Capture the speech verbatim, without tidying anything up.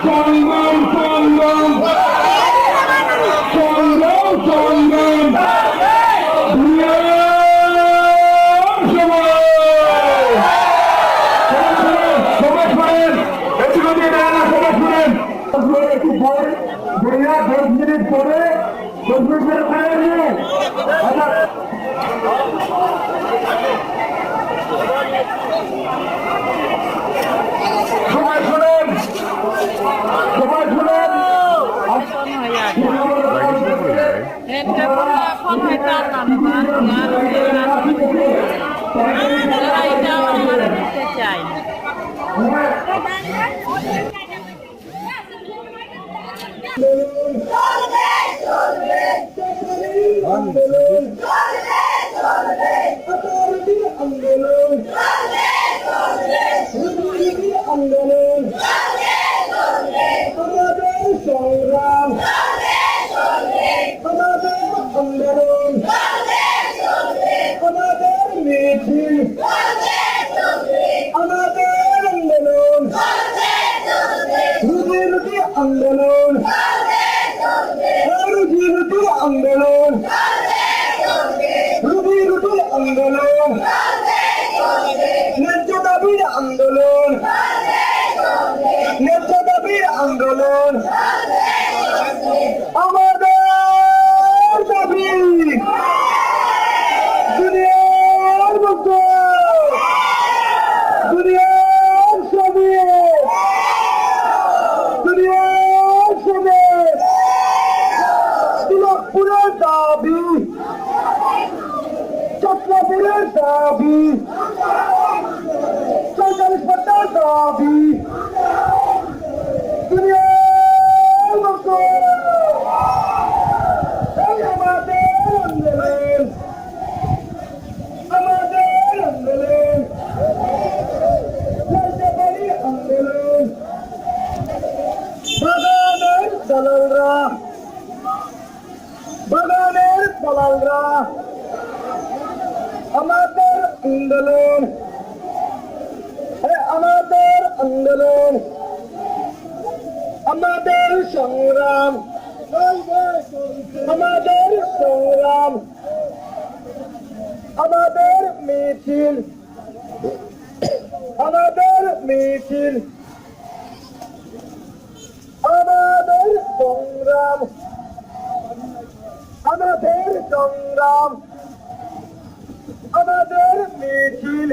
সংগ্রাম, সংগ্রাম, সংগ্রাম, সংগ্রাম। বিরাট সময়। সবাই শুনেন, সবাই শুনেন। একটু যদি এটা না সবাই শুনেন। একটু পরে, ঘুরিয়া দশ মিনিট পরে, দশ মিনিট পরে ফিরে আসবো। আচ্ছা। সবাই শুনেন, সবাই শুনেন। এটা বলা এখন হয়তো আর পারলাম না। তারা এটা আমাদের দিতে চায় না। আন্দোলন, আন্দোলন, আমাদের সংগ্রাম, আমাদের আন্দোলন, আমাদের মিছিল, আমাদের আন্দোলন, রুজি রুটি আন্দোলন, রুজি রুটি আন্দোলন, রুজি রুটি আন্দোলন, ন্যায্য দাবির আন্দোলন, ন্যায্য দাবির আন্দোলন। আমাদের দাবি দুনিয়ার মুক্ত, দুনিয়ার স্বাধীন, দুনিয়ার স্বাধীন। তিলকপুরের দাবি, চক্রপুরের দাবি, চৌচল্লিশ পদ্মার দাবি। দুনিয়ার মুক্ত। এই আমাদের আন্দোলন, আমাদের আন্দোলন, লড়তে পারি আন্দোলন। বাগানের পালালরা, আমাদের আন্দোলন, এ আমাদের আন্দোলন, আমাদের সংগ্রাম, আমাদের সংগ্রাম, আমাদের মিছিল, আমাদের মিছিল, আমাদের সংগ্রাম, আমাদের সংগ্রাম, আমাদের মিছিল।